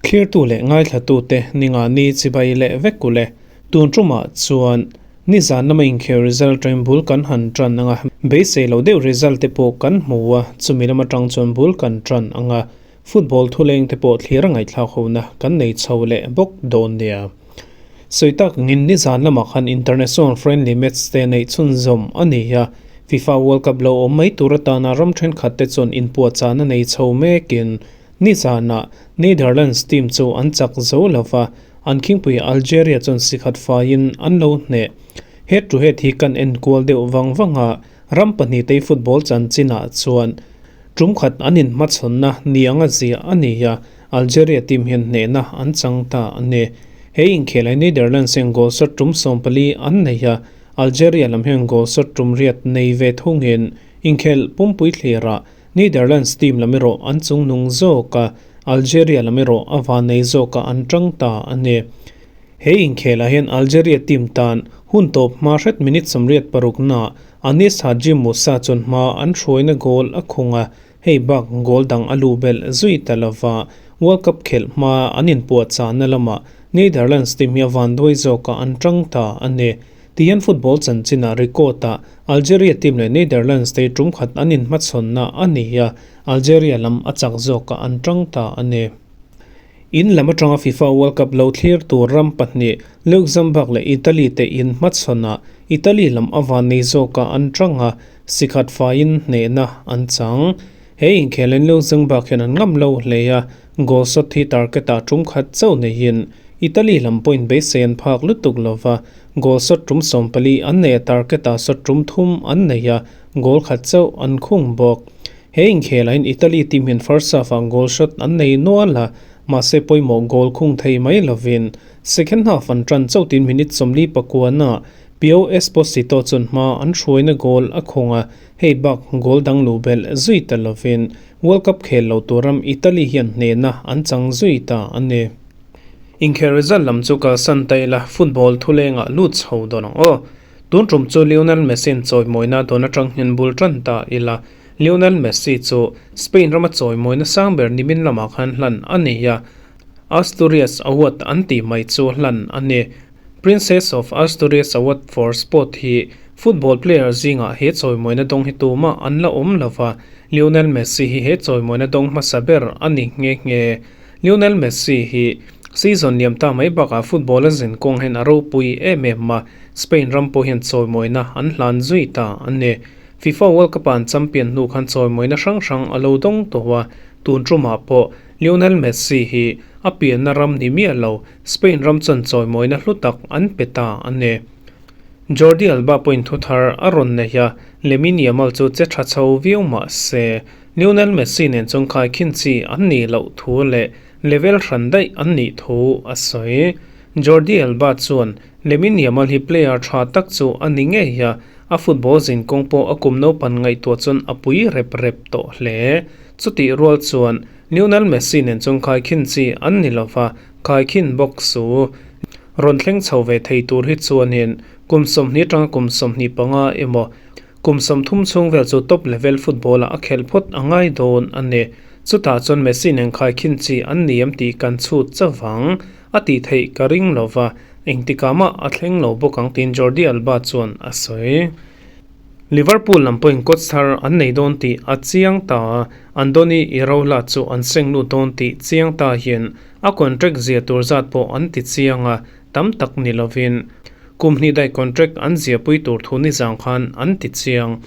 Thlirtu leh ngaithlatute Ningani chibai leh vek ule. Tun tumah chuan nizan lama inkhel result atangin bul kan han tan ang a, beisei lo deuh result te pawh kan hmu a, chumi lam atang chuan bul kan tan ang a, football thuleng te pawh thlir a ngaihthlak hona kan nei chho leh bawk dawn nia. Sawi tak angin nizan lamah khan international friendly match te neih chhunzawm a ni a, FIFA World Cup lo awm mai tur atana ram thenkhat te chuan inpuahchahna nei chho mekin Nizanah Netherlands team chu an chak zo lo va, an khingpui Algeria chuan sikhat faiin an lo hneh. Head to head hi kan en kual deuh vang vang a, ram pahnitei football chanchinah chuan tum khat an inhmachhawnna ni anga ziah a ni a, Algeria team hian hnehna an chang ta a ni. He inkhel hi Netherlands hian goal shot tum 14 an nei a, Algeria lam hian goal shot tum riat nei ve thungin inkhel pumpui thlirah Netherlands team lam erawh an chungnung zawk a, Algeria lam erawh a vanei zawk a an tang ta a ni. He inkhelah hian Algeria team tan hun tawp hma hret minute 86 naah Anis Hadji Moussa chuan hma an hruaina goal a khung a, hei bak goal dang a luh belh zui ta lova World Cup khelh hma an inpuahchahna lamah Netherlands team hi a vanduai zawk a an tang ta a ni. Tihian football chanchinah record-ah Algeria team leh Netherlands te tum khat an inhmachhawnna a ni a, Algeria lam a chak zawkah an tang ta a ni. In lam atanga FIFA World Cup lo thlir tur ram pahnih Luxembourg leh Italy te inhmachhawnah Italy lam a van nei zawkah an tang a, sikhat faiin hnehna an chang. He inkhelin Luxembourg hian an ngam lo hle a, goal shot hi target-ah tum khat chauh neihin Italy lam pawhin beisei an phak lutuk lova, Goal shot tum 14 an nei a, target ah shot tum thum an nei a, goal khat chauh an khung bawk. He inkhelah hian Italy team hian first half ah goal shot an nei nual a, mahse pawimawh goal khung thei mai lovin second half an tan chauh tin minute 49 ah Pio Esposito chuan hma an hruaina goal a khung a, hei bak goal dang luh belh zui ta lovin World Cup khel lo tur ram Italy hian hnehna an chang zui ta a ni. Inkhel result lam chu kalsan ta ila, football thulengah lut chho dawn ang aw. Tun tum chu Lionel Messi-in chawimawina dawn atang hian bul tan ta ila, Lionel Messi chu Spain rama chawimawina sang ber nimin lamah khan hlan a ni a, Asturias Award an tih mai chu hlan a ni. Princess of Asturias Award for Sport hi football player zingah he chawimawina dawng hi tumah an la awm lova, Lionel Messi hi he chawimawina dawng hmasa ber a ni nghe nghe. Lionel Messi hi season liam ta mai bakah football a zin kawng hian a ropui em em a, Spain ram pawh hian chawimawina an hlan zui ta a ni. FIFA World Cup-a an champion hnu khan chawimawina hrang hrang a lo dawng tawh a, tun tumah pawh Lionel Messi hi a pianna ram ni miah lo Spain ram chuan chawimawina hlu tak an pe ta a ni. Jordi Alba pawhin thu thar a rawn nei a, Lamine Yamal chu che tha chho viau mah se, Lionel Messi nen chuan khaikhin chi an nih loh thu leh level hran daih an nih thu a sawi. Jordi Alba chuan Lamine Yamal hi player tha tak chu a ni ngei a, a football zin kawng pawh a kum naupan ngaihtuah chuan a pui rep rep tawh hle. Chutih rual chuan Lionel Messi nen chuan khaikhin chi an ni lova, khaikhin bawk su. Rawn thleng chho ve thei tur hi chuanin kum 20 atanga kum 25 emaw Kum 30 chhung vel chu top level football ah a khelh phawt a ngai dawn a ni. Chutah chuan Messi nen khaikhin chi an ni em tih kan chhut chavang a tih theih ka ring lo va, engtikah mah a thleng lo bawk ang tiin Jordi Alba chuan a sawi. Liverpool lam pawhin coach thar an nei dawn tih a chiang ta a, Andoni Iraola chu an seng lut dawn tih chiang ta hian a contract zia tur zat pawh an ti chiang a, tam tak ni lovin kum hnih daih contract an ziahpui tur thu nizang khan an ti chiang.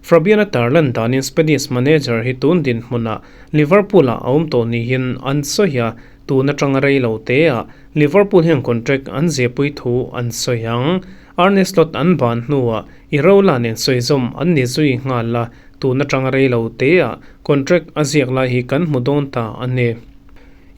Fabian-a tarlan danin Spanish manager hi tun dinhmunah Liverpool-ah a awm tawh niin an sawi a, tun atanga rei lo teah Liverpool hian contract an ziahpui thu an sawi ang. Arne Slot an ban hnuah Iraola nen sawizawm an ni zui nghal a, tun atanga rei lo teah contract a ziak lai hi kan hmu dawn ta a ni.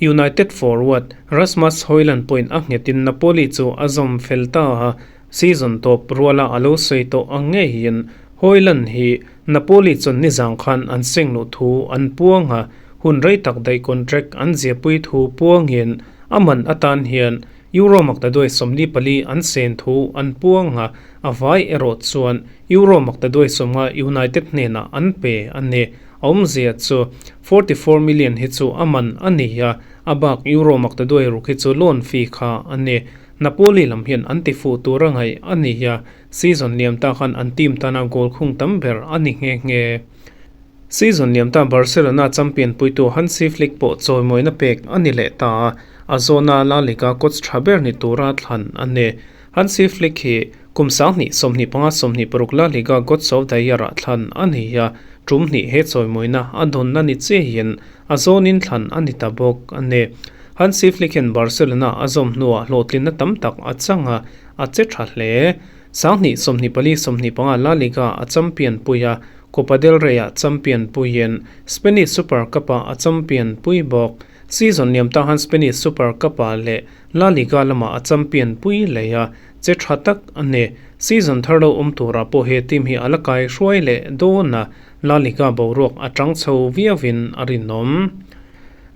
United forward Rasmus Hojlund pawhin a nghetin Napoli chu a zawm fel ta a, season tawp ruala a lo sawi tawh ang ngeiin Hojlund hi Napoli chuan nizang khan an seng luh thu an puang a, hun rei tak daih contract an ziahpui thu puangin a man atan hian Euro maktaduai 44 an sen thu an puang a, a vai erawh chuan Euro maktaduai 50 United hnenah an pe a ni. A awmzia chu 44 million hi chu a man a ni a, A bak Euro maktaduai ruk hi chu loan fee kha a ni. Napoli lam hian an ti fuh tur a ngaih a ni a, season liam ta khan an team tana goal khung tam ber a ni nghe nghe. Season liam ta Barcelona champion puitu Hansi Flick pawh chawimawina pek a ni leh ta a, a zawna La Liga coach tha ber ni tura thlan a ni. Hansi Flick hi kum 2025 26 La Liga Coach of the Year-ah thlan a ni a, tum hnih he chawimawina a dawnna ni chiahin a zawnin thlan a ni ta bawk a ni. Hansi Flick hian Barcelona a zawm hnuah hlawhtlinna tam tak a chang a, a che tha hle. 2024 25 La Liga a champion pui a, Copa del Rey-ah champion puiin Spanish Super Cup-ah a champion pui bawk. Season liam ta khan Spanish Super Cup-ah leh La Liga lamah a champion pui leh a, che tha tak a ni. Season thar lo awm turah pawh he team hi a la kai hruai leh dawn a, La Liga boruak a tang chho viauin a rinawm.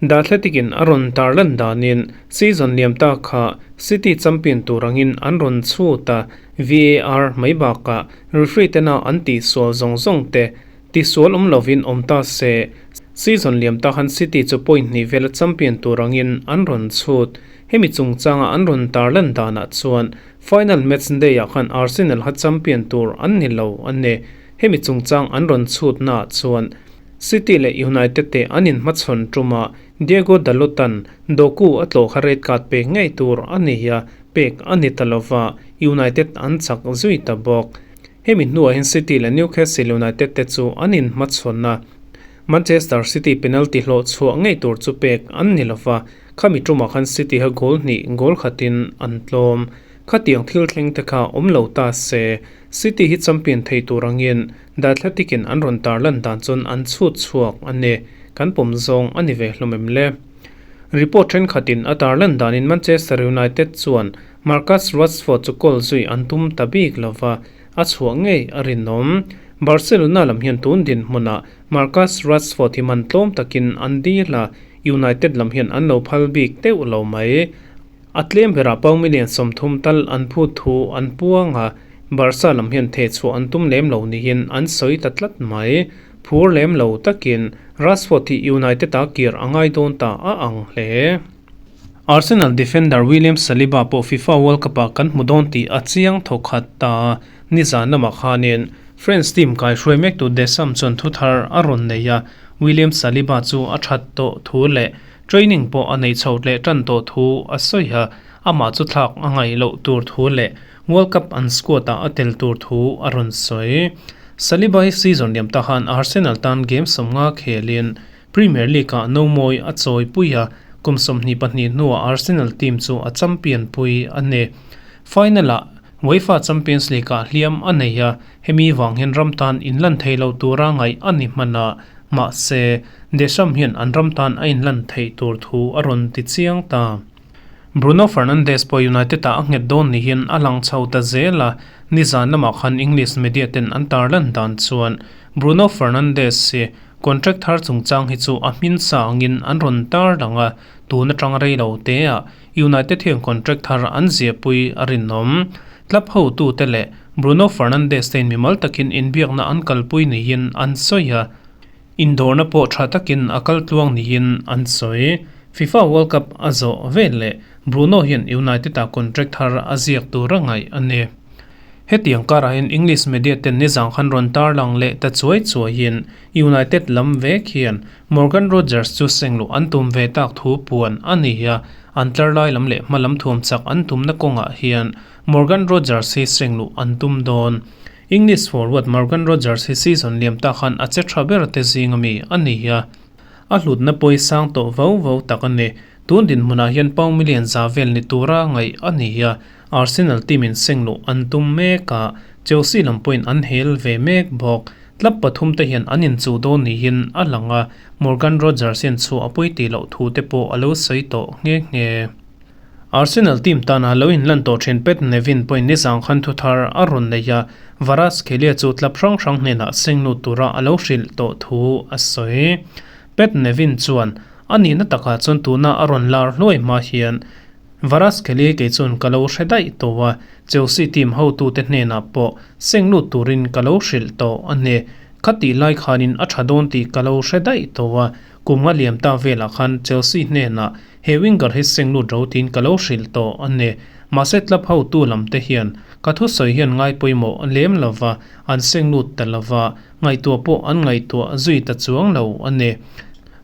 The Athletic-in a rawn tarlan danin season liam ta kha City champion tur angin an rawn chhut a, VAR mai bakah referee tena an tihsual zawng zawng te tisual awm lovin awm ta se. Season liam ta khan City chu point hnih vela champion tur angin an rawn chhut. Hemi chungchanga an rawn tarlan danah chuan final match day-ah khan Arsenal kha champion tur an ni lo a ni. Hemi chungchang an rawn chhutnaah chuan City leh United te an inhmachhawn tumah Diego Dalot-a'n Doku a tlawh kha red card pek ngei tur a ni a, pek a ni ta lova, United an chak zui ta bawk. Hemi hnuah hian City leh Newcastle United te chu an inhmachhawn a, Manchester City penalty hlawh chhuah ngei tur chu pek an ni lova, khami tumah khan City kha goal hnih goal khatin an tlawm. Khatiang thil thleng te kha awm lo ta se, City hi champion thei tur angin The Athletic in an rawn tarlan dan chuan an chhut chhuak a ni. Kan pawm zawng a ni ve hlawm em le? Report thenkhatin a tarlan danin Manchester United chuan Marcus Rashford chu goal zui an tum ta bik lova, a chhuah ngei a rinawm. Barcelona lam hian tun dinhmunah Marcus Rashford hi man tlawm takin an dil a, United lam hian an lo phal bik deuh lo mai. A tlem berah pound million 30 tal an phut thu an puang a, Barca lam hian thehchhuah an tum lem lo niin an sawi ta tlat mai. Phur lem lo takin Rashford hi United a kir a ngai dawn ta a ang hle. Arsenal defender William Saliba pawh FIFA World Cup-ah kan hmu dawn tih a chiang thawkhat ta. Nizan lamah khanin France team kaihruai mektu Deschamps chuan thuthar a rawn nei a, William Saliba chu a that tawh thu leh training pawh a nei chho leh tan tawh thu a sawi a, amah chu thlak a ngaih loh tur thu leh World Cup an squad-ah a tel tur thu a rawn sawi. Saliba hi season liam ta khan Arsenal tan game 50 khelin Premier League-ah nomawi a chawi pui a, kum 22 hnuah Arsenal team chu a champion pui a ni. Final-ah UEFA Champions League-ah hliam a nei a, hemi vang hian ram tan inlan thei lo tura ngaih a ni hman a, mahse, Deschamps hian an ram tan a inlan theih tur thu a rawn ti chiang ta. Bruno Fernandes pawh United-ah a nghet dawn niin a lang chho ta zel a, nizan lamah khan English media ten an tarlan dan chuan Bruno Fernandes hi contract thar chungchang hi chu a hmin sa angin an rawn tarlang a, tun atang rei lo teah United hian contract thar an ziahpui a rinawm. Club hotute leh Bruno Fernandes te in mimal takin inbiakna an kalpui niin an sawi a, Indawrna pawh tha takin a kal tluang niin an sawi. FIFA World Cup a zawh vel leh Bruno hian United-ah contract thar a ziak tur a ngaih a ni. Hetiang karah hian English media ten nizang khan rawn tarlang leh ta chuai chuaiin United lam vek hian Morgan Rogers chu sengluh an tum ve tak thu puan a ni a, an tlar lai lam leh hma lam thuam chak an tumna kawngah hian Morgan Rogers hi sengluh an tum dawn. English forward Morgan Rogers hi season liam ta khan a che tha ber te zing ami a ni a, a hlutna pawi sang tawh vo vo tak a ni. Tun dinhmunah hian pound million za vel ni tura ngaih a ni a, Arsenal team in sengluh an tum mek a, Chelsea lam pawhin an hel ve mek bawk. Club pathum te hian an inchuh dawn niin a lang a, Morgan Rogers hian chhuah a pawi tih loh thu te pawh a lo sawi tawh nghe nghe. Arsenal team tana lo inlan tawh thin Pat Nevin pawhin nizang khan thuthar a rawn nei a, Kvaratskhelia chu club hrang hrang hnenah seng lut tura a lo hrilh tawh thu a sawi. Pat Nevin chuan, A nihna takah chuan tuna a rawn lar hluai hma hian Kvaratskhelia kei chuan ka lo hre daih tawh a, Chelsea team hotute hnenah pawh seng lut turin ka lo hrilh tawh a ni. Khatih lai khanin a tha dawn tih ka lo hre daih tawh a. Kum nga liam ta velah khan Chelsea hnenah he winger hi seng lut ro tiin ka lo hrilh tawh a ni. Mahse club hotu lam te hian ka thusawi hian ngai pawimawh lem lova an seng lut ta lova, ngaihtuah pawh an ngaihtuah zui ta chuang lo a ni.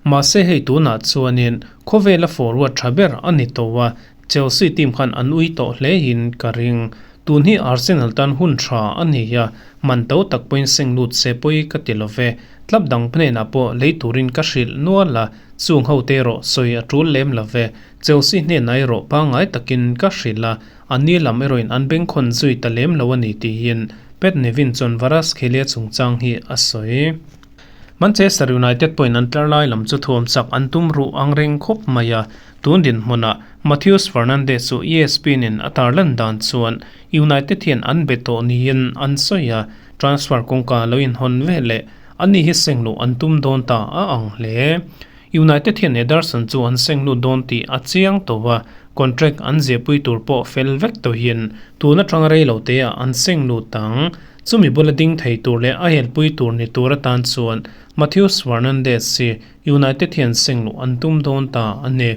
Mahse hei tunah chuanin khawvela forward tha ber a ni tawh a, Chelsea team khan an ui tawh hle in ka ring. Tun hi Arsenal tan hun tha a ni a, man to tak pawhin seng lut se pawi ka ti lo ve. Club dang hnenah pawh lei turin ka hrilh nual a, chung ho te erawh sawi a tul lem lo ve. Chelsea hnenah erawh pangngai takin ka hrilh a, an ni lam erawhin an bengkhawn zui ta lem lo a ni tiin Pat Nevin chuan Kvaratskhelia chungchang hi a sawi. Manchester United pawhin an tlar lai lam chu thuam chak an tum ruh ang reng khawp mai a, tun dinhmunah Matheus Fernandes chu ESPN in a tarlan dan chuan United hian an be tawh niin an sawi a, transfer kawngka lo inhawn ve leh ani hi seng luh an tum dawn ta a ang hle. United hian Ederson chu an seng lut dawn tih a chiang tawh a, contract an ziahpui tur pawh fel vek tawhin tun atanga rei lo teah an seng lut ang. Chumi bula ding thei tur leh a helpui tur ni tur atan chuan Matheus Fernandes hi United hian seng luh an tum dawn ta a ni.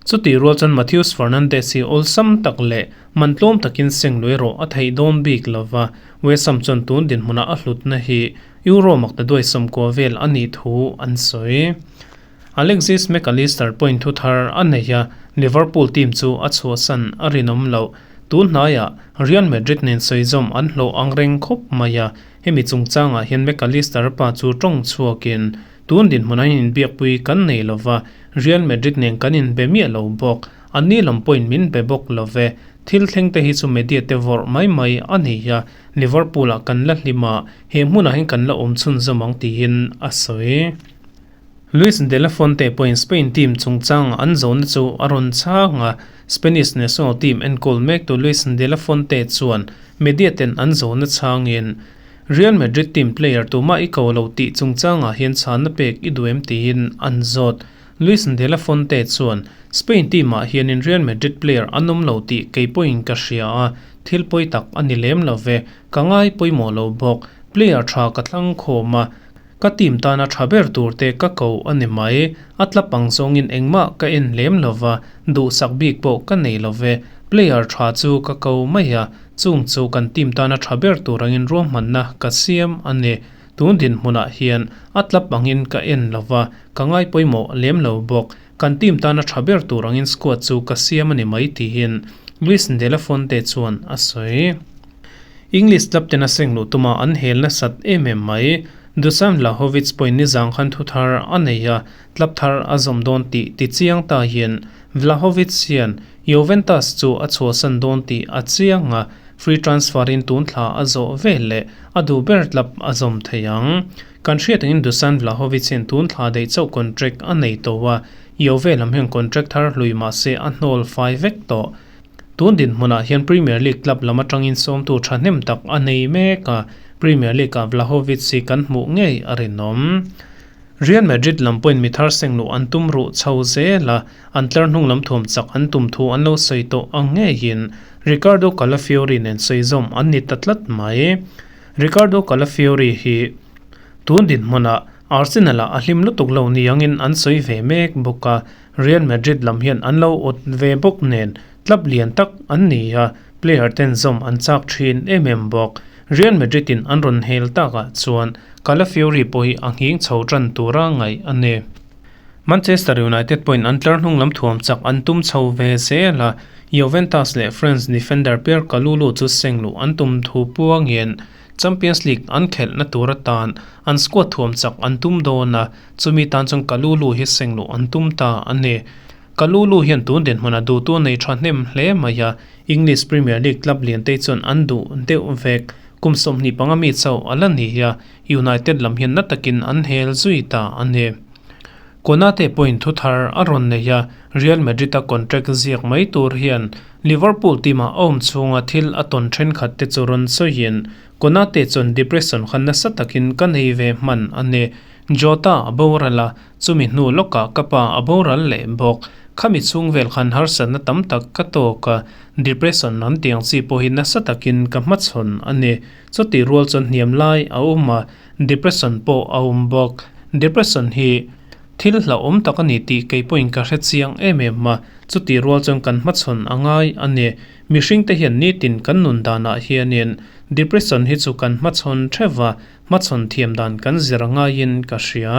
Chutih rual chuan Matheus Fernandes hi awlsam tak leh man tlawm takin seng luh erawh a theih dawn bik lova, West Ham chuan tun dinhmunah a hlutna hi Euro makta duai 90 vel a nih thu an sawi. Alexis Mac Allister pawhin thu thar a nei a, Liverpool team chu a chhuahsan a rinawm loh. Tun hnaiah Real Madrid nen sawizawm an hlawh ang reng khawp mai a, hemi chungchangah hian Mac Allister pa chu tawng chhuakin, Tun dinhmun an inbiakpui kan nei lo va, Real Madrid nen kan inbe miah lo bawk. Anni lam pawhin min be bawk lo ve. Thil thleng te hi chu media te vawrh mai mai a ni a, Liverpool-ah kan la hlim a, he hmunah hian kan la awm chhunzawm ang tiin a sawi. Luis de la Fuente pawhin Spain team chungchang an zawhna chu a rawn chhang a, Spanish national team enkawl mektu Luis de la Fuente chuan media ten an zawhna chhangin, Real Madrid team player tumah i ko lo tih chungchangah hian chhanna pek i duh em tiin an zawt. Luis de la Fuente chuan, Spain team ah hianin Real Madrid player an awm lo tih kei pawhin ka hria a, thil pawi tak a ni lem lo ve, ka ngai pawimawh lo bawk, player tha ka thlang khawm a, Ka team tana tha ber tur te ka ko a ni mai. A tla pang zawngin engmah ka en lem lo va, duhsak bik pawh ka nei lo ve. Player tha chu ka ko mai a, chung chu kan team tana tha ber tur angin ruahmanna ka siam a ni. Tun dinhmunah hian a tla pangin ka en lo va, ka ngai pawimawh lem lo bawk. Kan team tana tha ber tur angin squad chu ka siam a ni mai tiin Luis de la Fuente chuan a sawi. English club ten a seng luh tuma an hel nasat em em mai. Dusan Vlahovic pawhin nizang khan thu thar a nei a, club thar a zawm dawn tih ti chiang ta hian Vlahovic hian Juventus chu a chhuahsan dawn tih a chiang a, free transfer in tun thla a zawh vel leh a duh ber club a zawm thei ang. Kan hriat angin Dusan Vlahovic hian tun thla daih chauh contract a nei tawh a, Juve lam hian contract thar hlui mahse a hnawl fai vek tawh. Tun dinhmunah hian Premier League club lam atangin sawmtu thahnem tak a nei mek a, Premier League-ah Vlahovic hi kan hmuh ngei a rinawm. Real Madrid lam pawhin mi thar seng luh an tum ruh chho zel a, an tlar hnung lam thuam chak an tum thu an lo sawi tawh ang ngeiin Riccardo Calafiori nen sawi zawm an ni ta tlat mai. Riccardo Calafiori hi tun dinhmunah Arsenal-ah a hlim lutuk lo ni angin an sawi ve mek bawk a, Real Madrid lam hian an lo awt ve bawk nen club lian tak an ni a, player ten zawm an chak thin em em bawk. Real Madrid in an rawn hel takah chuan Calafiori pawh hi a nghing chho tan tura ngaih a ni. Manchester United pawhin an tlar hnung lam thuam chak an tum chho ve zel a, Juventus leh France defender Pierre Kalulu chu seng luh an tum thu puangin Champions League an khelhna tur atan an squad thuam chak an tum dawn a, Chumi tan chuan Kalulu hi seng luh an tum ta a ni. Kalulu hian tun dinhmunah duhtu a nei tha hnem hle mai a, English Premier League club lian te chuan an duh deuh vek. Kum 25 mi chauh a la ni a, United lam hian na takin an hel zui ta a ni. Konate pawhin thu thar a rawn nei a, Real Madrid-a contract ziak mai tur hian Liverpool team-ah a awm chhunga thil a tawn thenkhat te chu rawn sawiin Konate chuan depression kha nasa takin ka nei ve hman a ni. Jota a boral a, chumi hnu lawkah ka pa a boral leh bawk. Khami chhung vel khan harsatna tam tak ka tawk a, depression an tiang chi pawh hi nasa takin ka hmachhawn a ni. Chutih rual chuan hniam lai a awm a, depression pawh a awm bawk. Depression hi. Thil hlauhawm tak a ni tih kei pawhin ka hre chiang em em a, chutih rual chuan kan hmachhawn a ngai a ni. Mihringte hian nitin kan nun danah hianin depression hi chu kan hmachhawn theuh a, hmachhawn thiam dan kan zir a ngaiin ka hria.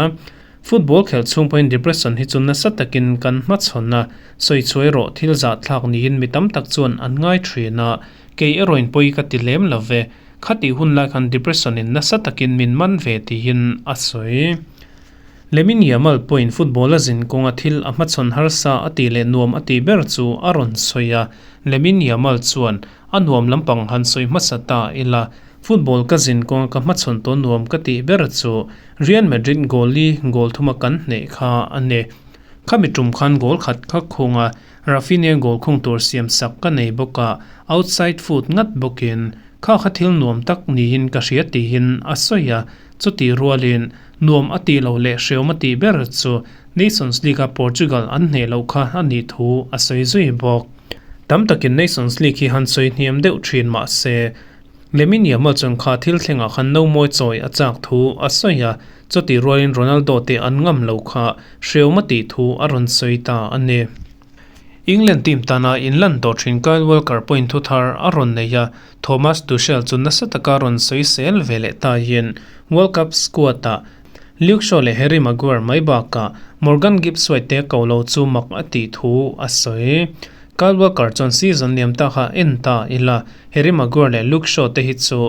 Football khelh chhung pawhin depression hi chu nasa takin kan hmachhawn a, sawi chhuai rawh thil zahthlak niin mi tam tak chuan an ngai thin a, kei erawhin pawi ka ti lem lo ve, khatih hun lai khan depression in nasa takin min man ve tiin a sawi. Lamine Yamal pawhin football a zin kawnga thil a hmachhawn harsa a tih leh nuam a tih ber chu a rawn sawi a, Lamine Yamal chuan a nuam lampang han sawi hmasa ta ila, Football ka zin kawnga ka hmachhawn tawh nuam ka tih ber chu Real Madrid goal li goal thuma kan hneh kha a ni. Khami tum khan goal khat kha khung a, Raphinha goal khung tur siam sak ka nei bawk a, outside foot ngat bawkin kha kha thil nuam tak niin ka hria tiin a sawi a, chutih rualin nuam a tih loh leh hreawm a tih ber chu Nations League-a Portugal an hneh loh kha a nih thu a sawi zui bawk. Tam takin Nations League hi han sawi hniam deuh thin mah se, Lamine Yamal chuan kha thil thlengah khan no mawi chawi a chak thu a sawi a, chutih rualin Ronaldo te an ngam lo kha hreawm a tih thu a rawn sawi ta a ni. England team tana inlan tawh thin Kyle Walker pawhin thu thar a rawn nei a, Thomas Tuchel chu nasa taka rawn sawi sel ve leh ta hian World Cup squad-ah Luke Shaw leh Harry Maguire mai bakah Morgan Gibbs-White te ko lo chu mak a tih thu a sawi. Kyle Walker chuan season liam ta kha en ta ila, Harry Maguire leh Luke Shaw te hi chu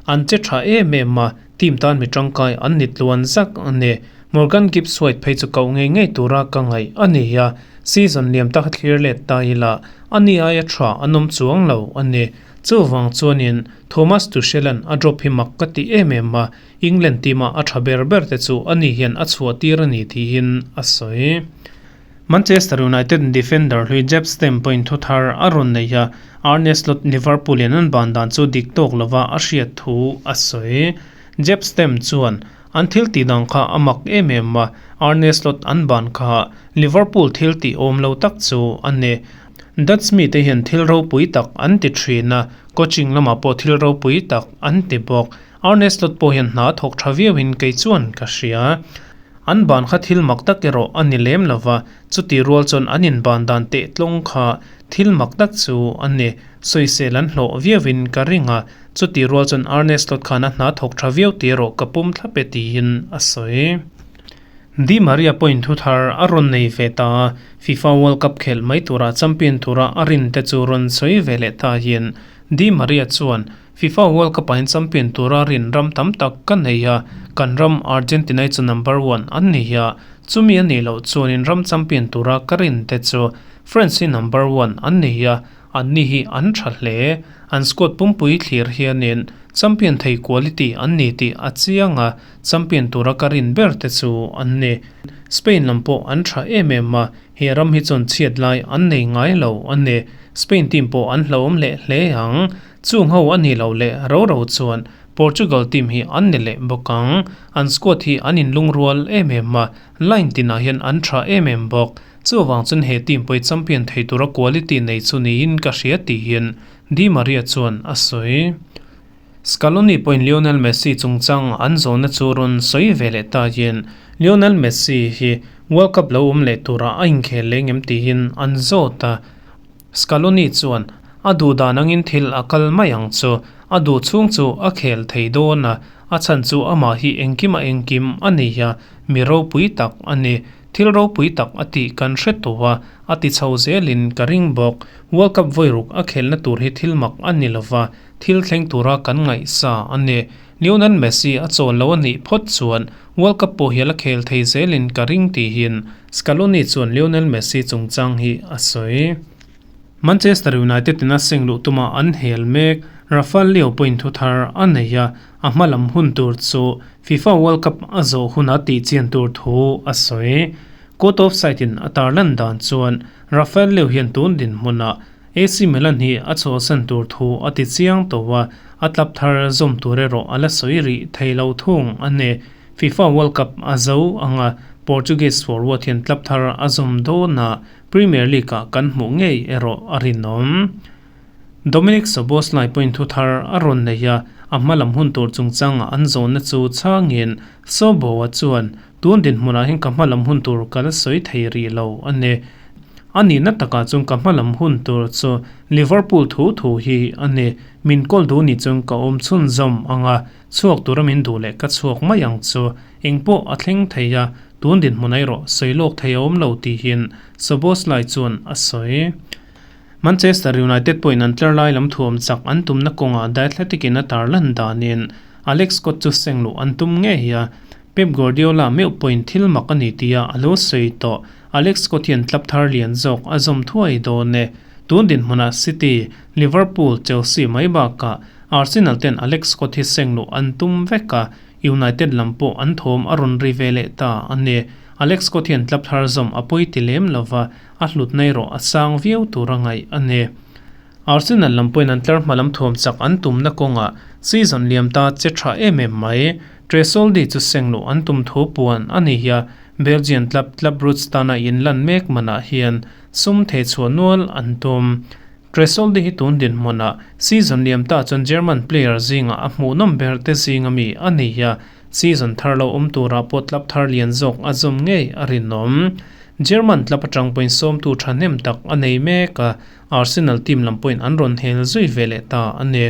an che tha em em a, team tan mi tangkai an ni tluan zak a ni. Morgan Gibbs-White phei chu koh ngei ngei tura ka ngaih a ni a, season liam ta kha thlir let ta ila, ani aia tha an awm chuang lo a ni. Chuvang chuanin Thomas Tuchel-a'n a drop hi mak ka ti em em a, England team-a a tha ber ber te chu ani hian a chhuah tir a ni tiin a sawi. Manchester United defender hlui Jeb Stem pawhin thu thar a rawn nei a, Arne Slot Liverpool in an ban dan chu dik tawk lova a hriat thu a sawi. Jeb Stem chuan, An thil tih dan kha a mak em em a, Arne Slot an ban kha Liverpool thil tih awm lo tak chu a ni. Dutch mite hian thil ropui tak an ti thin a, coaching lamah pawh thil ropui tak an ti bawk. Arne Slot pawh hian hna a thawk tha viauin kei chuan ka hria. An ban kha thil mak tak erawh a ni lem lo va, chuti rual chuan an inban dan teh tlawng kha thil mak tak chu a ni. Sawisel an hlawh viauin ka ring a, chuti rual chuan Arne Slot khan a hna thawk tha viau tih erawh ka pawm thlap e tiin a sawi. Di Maria pawhin thu thar a rawn nei ve ta a, FIFA World Cup khelh mai tura champion tura a rin te chu rawn sawi ve leh ta hian Di Maria chuan FIFA World Cup ah hian champion tura rin ram tam tak ka nei a, kan ram Argentina hi chu number one an ni a, chumi a nih loh chuanin ram champion tura ka rin te chu France hi number one an ni a, anni hi an tha hle. An squad pumpui thlir hianin champion thei quality an ni tih a chiang a, champion tura ka rin ber te chu an ni. Spain lam pawh an tha em em a, He ram hi chuan chhiat lai an nei ngai lo a ni. Spain team pawh an hlauhawm leh hle ang. Chung ho a nih loh leh ro ro chuan Portugal team hi an ni leh bawk ang. An squad hi an inlungrual em em a, line tinah hian an tha em em bawk. Chuvang chuan he team pawh hi champion thei tura quality nei chu niin ka hria tiin Di Maria chuan a sawi. Scaloni pawhin Lionel Messi chungchang an zawhna chu rawn sawi ve leh ta hian Lionel Messi hi World Cup lo awm leh turah a inkhel leng em tiin an zawt a. Scaloni chuan a duh dan angin thil a kal mai ang chu, a duh chhung chu a khel thei dawn a, a chhan chu amah hi engkim a engkim a ni a, mi ropui tak a ni. Thil ropui tak a tih kan hre tawh a, a ti chho zelin ka ring bawk. World Cup vawiruk a khelna tur hi thil mak a ni lova, Thil thleng tura kan ngaihsa a ni. Lionel Messi a chawl lo a nih phawt chuan World Cup pawh hial a khel thei zelin ka ring tihin Scaloni chuan Lionel Messi chungchang hi a sawi. Manchester United in a seng luh tuma an hel mek. Rafael Leao pawhin thu thar a nei a, a hma lam hun tur chu FIFA World Cup a zawh huna tih chian tur thu a sawi. Court of Side in a tarlan dan chuan Rafael Leao hian tun dinhmunah AC Milan hi a chhuahsan tur thu a ti chiang tawh a, a tlap thar zawm tur erawh a la sawi rih thei lo thung a ni. FIFA World Cup a zo ang a, Portuguese forward hian tlap thar a zawm dawn a, Premier League-ah kan hmuh ngei erawh a rinawm. Dominik Szoboszlai pawhin thu thar a rawn nei a, a hma lam hun tur chungchanga an zawnna chu chhangin Szobo-a chuan, Tun dinhmunah hian ka hma lam hun tur ka la sawi thei rih lo a ni. A nihna takah chuan ka hma lam hun tur chu Liverpool thu thu hi a ni. Min kawl duh nih chuan ka awm chhunzawm ang a, chhuak tura min duh leh ka chhuak mai ang chu. Engpawh a thleng thei a, tun dinhmun erawh sawi lawk thei a awm lo tihin Szoboszlai chuan a sawi. Manchester United pawhin an tlar lai lam thuam chak an tumna kawngah The Athletic in a tarlan danin Alex Scott chu seng luh an tum ngei a, Pep Guardiola meuh pawhin thil mak a ni tia a lo sawi tawh. Alex Scott hian club thar lian zawk a zawm thuai dawn e. Tun dinhmunah City, Liverpool, Chelsea mai bakah Arsenal ten Alex Scott hi seng luh an tum vek a, United lam pawh an thawm a rawn ri ve leh ta a ni. Alex Scott hian club thar zawm a pawi ti lem lova, a hlutna erawh a sang viau tur a ngaih a ni. Arsenal lam pawhin an tlar hma lam thuam chak an tumna kawngah season liam ta che tha em em mai. Tresoldi chu seng luh an tum thu puan a ni a, Belgian club Club Brugge tana inlan mek manah hian sum thei chhuah nual an tum. Tresoldi hi tun dinhmunah season liam ta chuan German player zingah a hmuhnawm ber te zinga mi a ni a, season thar lo awm turah pawh club thar lian zawk a zawm ngei a rinawm. German club atang pawhin sawmtu thahnem tak a nei mek a, Arsenal team lam pawhin an rawn hel zui ve leh ta a ni.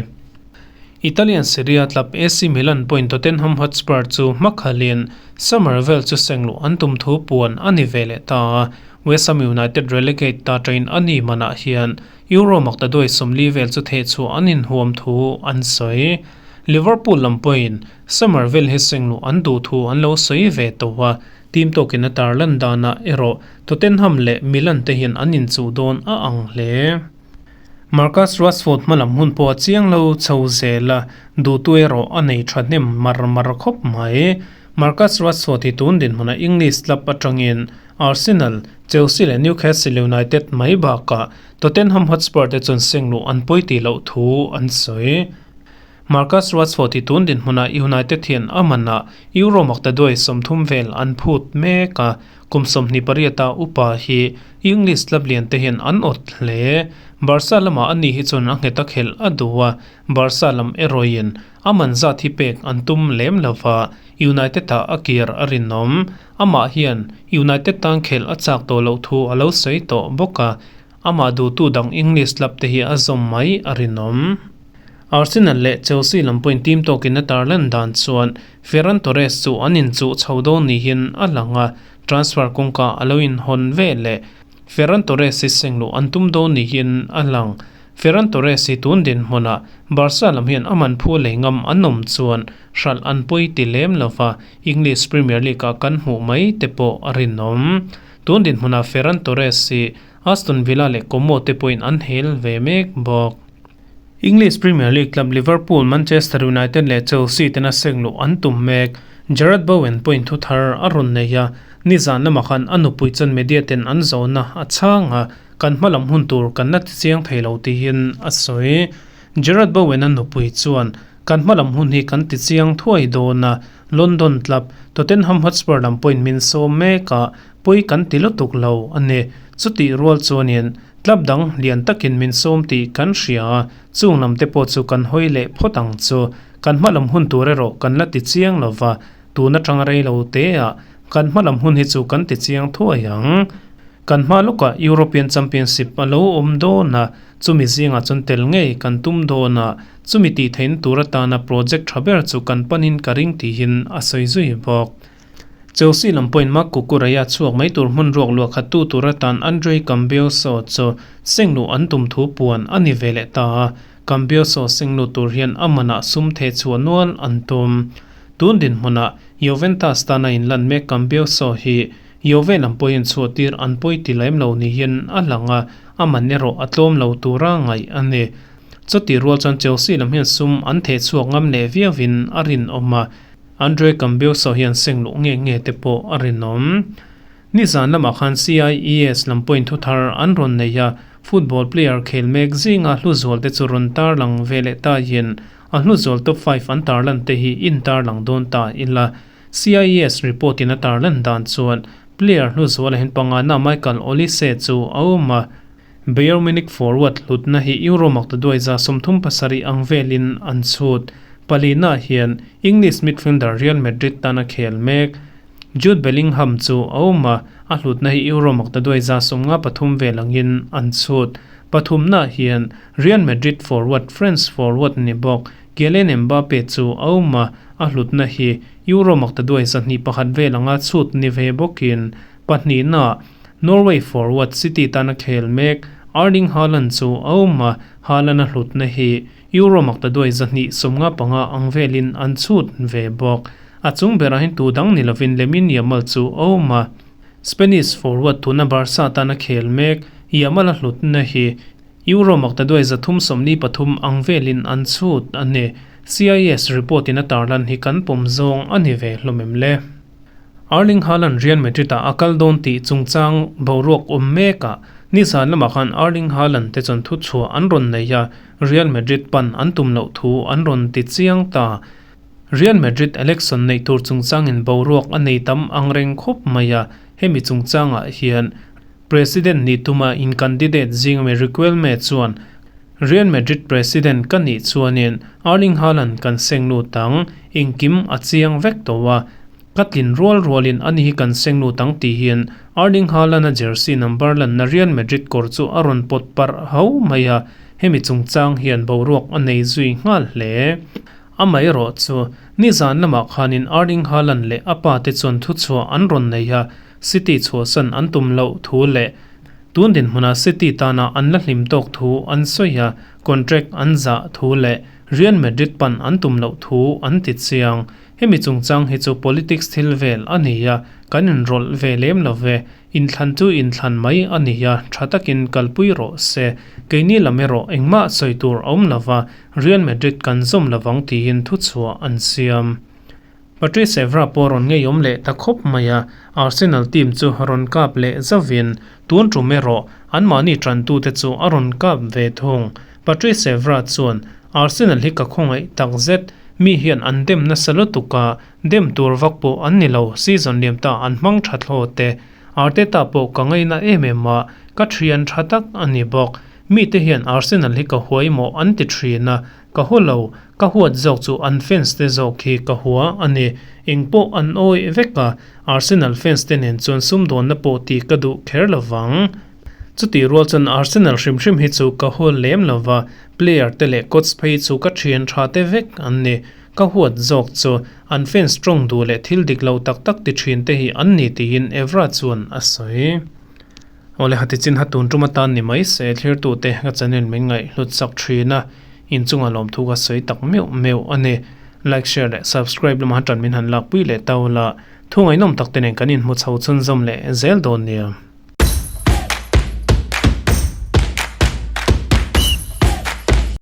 Italian Serie A club AC Milan pawhin Tottenham Hotspur chu hmakhalin summer vel chu seng luh an tum thu puan a ni ve leh ta a, West Ham United relegate ta tain a ni manah hian Euro maktaduai 40 vel chu thehchhuah an inhuam thu an sawi. Liverpool lam pawhin summer vel hi seng luh an duh thu an lo sawi ve tawh a, Team tawkin a tarlan danah erawh Tottenham leh Milan te hian an inchuh dawn a ang hle. Marcus Rashford hmalam hun pawh a chiang lo chho zel a, duhtu erawh a nei thahnem mar mar khawp mai. Marcus Rashford hi tun dinhmunah English club atangin Arsenal, Chelsea leh Newcastle United mai bakah Tottenham Hotspur te chuan seng luh an pawi tih loh thu an sawi. Marcus Rashford hi tun dinhmunah United hian a manah Euro maktaduai 30 vel an phut mek a, kum 28 a upa hi English club lian te hian an awt hle. Barca lamah ani hi chuan a nghet a khelh a duh a, Barca lam erawhin a man zat hi pek an tum lem lova, United ah a kir a rinawm. Amah hian United tan khelh a chak tawh loh thu a lo sawi tawh bawk a, Amah duhtu dang English club te hi a zawm mai a rinawm. Arsenal leh Chelsea lam pawhin team tawkin a tarlan dan chuan Ferran Torres chu an inchuh chho dawn niin a lang a, transfer kawngka a lo inhawn ve leh Ferran Torres hi seng luh an tum dawn niin a lang. Ferran Torres hi tun dinhmunah Barca lam hian a man phu lei ngam an awm chuan hralh an pawi ti lem lova, English Premier League-ah kan hmuh mai te pawh a rinawm. Tun dinhmunah Ferran Torres hi Aston Villa leh Como te pawhin an hel ve mek bawk. English Premier League club Liverpool, Manchester United leh Chelsea tena seng luh an tum mek. Jarrod Bowen pawhin thu thar a rawn nei a, nizan lamah khan a nupui chuan media ten an zawhna a chhang a, kan hma lam hun tur kan la tichiang thei lo tiin a sawi. Jarrod Bowen-a nupui chuan, Kan hma lam hun hi kan tichiang thuai dawn a, London club Tottenham Hotspur lam pawhin min sawm mek a, Pawi kan ti lutuk lo a ni. Chutih rual chuanin club dang lian takin min sawm tih kan hria a, chung lam te pawh chu kan hawi leh phawt ang chu. Kan hma lam hun tur erawh kan la ti chiang lo va, tun atanga rei lo te ah kan hma lam hun hi chu kan ti chiang thuai ang. Kan hma lawkah European Championship a lo awm dawn a, chumi zingah chuan tel ngei kan tum dawn a, chumi tih theihna tur atana project tha ber chu kan panin ka ring tihin a sawi zui bawk. Chelsea lam pawhin Marc Cucurella chhuak mai tur hmun ruak luah khat tu tur atan Andre Cambiaso chu seng luh an tum thu puan a ni ve leh ta a, Cambiaso seng lut tur hian a manah sum theh chhuah nual an tum. Tun dinhmunah Juventus tana inlan mek Cambiaso hi Juve lam pawhin chhuah tir an pawi ti lem lo niin a lang a, a man erawh a tlawm lo tura ngaih a ni. Chutih rual chuan Chelsea lam hian sum an theh chhuak ngam leh viauin a rinawm a, Andre Cambiaso hian seng luh nge nge te pawh a rinawm. Nizan lamah khan CIES lam pawhin thu thar an rawn nei a, football player khel mek zinga hluzual te chu rawn tarlang ve leh ta in a hluzual top five an tarlan te hi in tarlang dawn ta ila. CIES report in a tarlan dan chuan player hluzuala hian pangana Michael Olise chu a awm a, Bayern Munich forward hlutna hi Euro maktaduai 37 ang velin an chhut. Palina hian English midfielder Real Madrid tana khel mek. Jude Bellingham chu a awm a, a hlutna hi Euro maktaduai 53 vel angin an chhut. Pathumnaah hian Real Madrid forward France forward ni bawk Kylian Mbappe chu a awm a, a hlutna hi Euro maktaduai 201 vel anga chhut ni ve bawkin pahnihnaah Norway forward City tana khel mek Erling Haaland chu a awm a, Haaland a hlutna hi Euro maktaduai 295 ang velin an chhut ve bawk. A chung berah hian tu dang ni lovin Lamine Yamal chu a awm a. Spanish forward tuna Barca tana khel mek Yamal a hlutna hi Euro maktaduai 343 ang velin an chhut a ni. CIS report in a tarlan hi kan pawm zawng a ni ve hlawm em le? Erling Haaland Real Madrid ah a kal dawn tih chungchang boruak awm mek ah nizan lamah khan Erling Haaland te chuan thuchhuah an rawn nei a, Real Madrid pan an tum loh thu an rawn ti chiang ta. Real Madrid election neih tur chungchangin boruak a nei tam ang reng khawp mai a, hemi chungchangah hian President nih tuma in candidate zingami Riquelme chuan Real Madrid president ka nih chuanin Erling Haaland kan seng lut ang, engkim a chiang vek tawh a, ka tlin rual rualin ani hi kan seng lut ang tihin Erling Haaland-a jersey number lanna Real Madrid kawr chu a rawn pawt parh ho mai a, hemi chungchang hian boruak a nei zui nghal hle. Amaherawh chu, nizan lamah khanin Erling Haaland leh a pa te chuan thuchhuah an rawn nei a, City chhuahsan an tum loh thu leh tun dinhmunah City tana an la hlim tawk thu an sawi a, contract an zah thu leh Real Madrid pan an tum loh thu an ti chiang. Hemi chungchang hi chu politics thil vel a ni a, kan inrawlh ve lem lo ve. Inthlan chu inthlan mai a ni a, tha takin kalpui rawh se. Keini lam erawh engmah sawi tur a awm lo va, Real Madrid kan zawm lovang tiin thuchhuah an siam. Patrice Evra pawh rawn ngeiawm leh ta khawp mai a, Arsenal team chu rawn kap leh zauhin tun tum erawh anmahni tantute chu a rawn kap ve thung. Patrice Evra chuan, Arsenal hi ka khawngaih tak zet, mi hian an dem nasa lutuk a, dem tur vak pawh an ni lo, season liam ta an hmang tha thlawt e. Arteta pawh ka ngaina em em a, ka thian tha tak a ni bawk. Mite hian Arsenal hi ka huai maw an ti thin a, Ka haw lo, ka huat zawk chu an fans te zawk hi ka hua a ni. Eng pawh an awih vek a, Arsenal fans te nen chuan sumdawnna pawh tih ka duh kher lo vang. Chutih rual chuan Arsenal hrim hrim hi chu ka haw lem lo va, player te leh coach phei chu ka thian tha te vek an ni. Ka huat zawk chu an fans tawng duh leh thil dik lo tak tak ti thin te hi an ni tiin Evra chuan a sawi. Awle hati chin ha tun tum atan ni mai se thlirtute ka channel min ngaih hlut sak thin a, inchunga lawmthu ka sawi tak meuh meuh a ni. Like share leh subscribe lama tan min han lakpui leh tau la, thu ngaihnawm tak te nen kan inhmu chho chhunzawm leh zel dawn nia.